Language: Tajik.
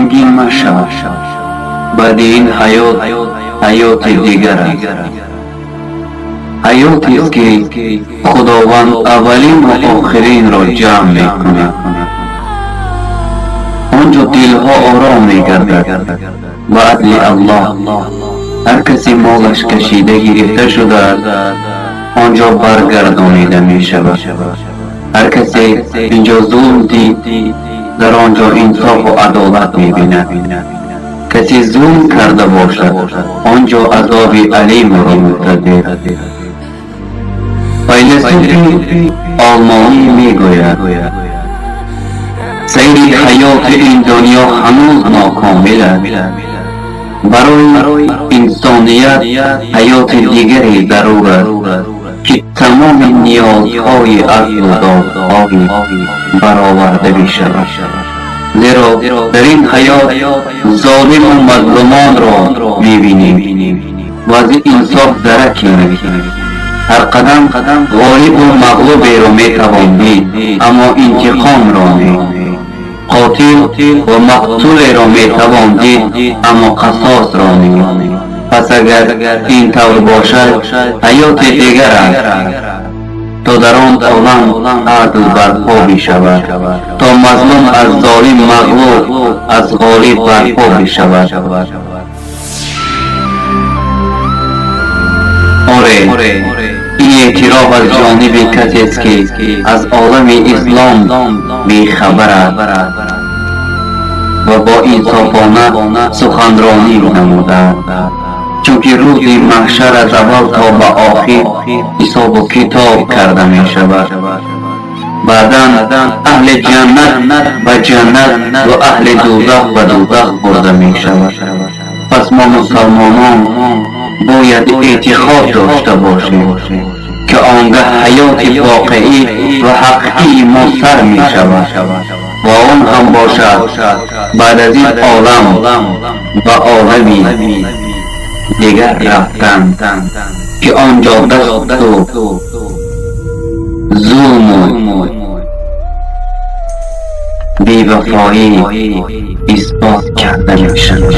Ғамгин машав. Баъди ин ҳаёт ҳаёти дигар аст. Ҳаётест, ки Худованд аввалину охиринро ҷамъ мекунад. Он ҷо дилҳо ором мегардад ба адли Аллоҳ. Ҳар касе молаш кашида гирифта шудааст, он ҷо баргардонида мешавад. Ҳар касе инҷо зулм дид, дар он ҷо инсофу адолат мебинад. Касе зулм карда бошад, он ҷо азоби алимро мунтазир. Файласуфи олмонӣ мегӯяд: сайри ҳаёти ин дунё ҳанӯз нокомил аст. Барои инсоният ҳаёти дигаре зарур аст, ки тамоми ниёзҳои адлу додхоҳӣ бароварда бишавад. Зеро дар ин ҳаёт золиму мазлумонро мебинем ва аз инсоф дараке нест. Ҳар қадам ғолибу мағлуберо метавон дид, аммо интиқомро не. Қотил ва мақтулеро метавон дид, аммо қасосро не. Пас агар ин тавр бошад, ҳаёти дигар аст, то дар он олам адл барпо бишавад, то мазлум аз золим, мағлуб аз ғолиб барпо бишавад. Оре, ин эътироф аз ҷониби касест, ки аз олами ислом бехабар аст ва бо инсофона суханронӣ намудааст, чунки рӯзи маҳшар аз аввал то ба охир ҳисобу китоб карда мешавад. Баъдан аҳли ҷаннат ба ҷаннат ва аҳли дӯзах ба дӯзах бурда мешавад. Пас мо, мусалмонон, бояд эътиқод дошта бошем, ки он гаҳ ҳаёти воқеӣ ва ҳақиқии мо сар мешавад ва он ҳам бошад баъд аз ин олам ба олами дигар рафтан, ки он ҷо дасту зулму бевафоӣ исбот карда мешавад.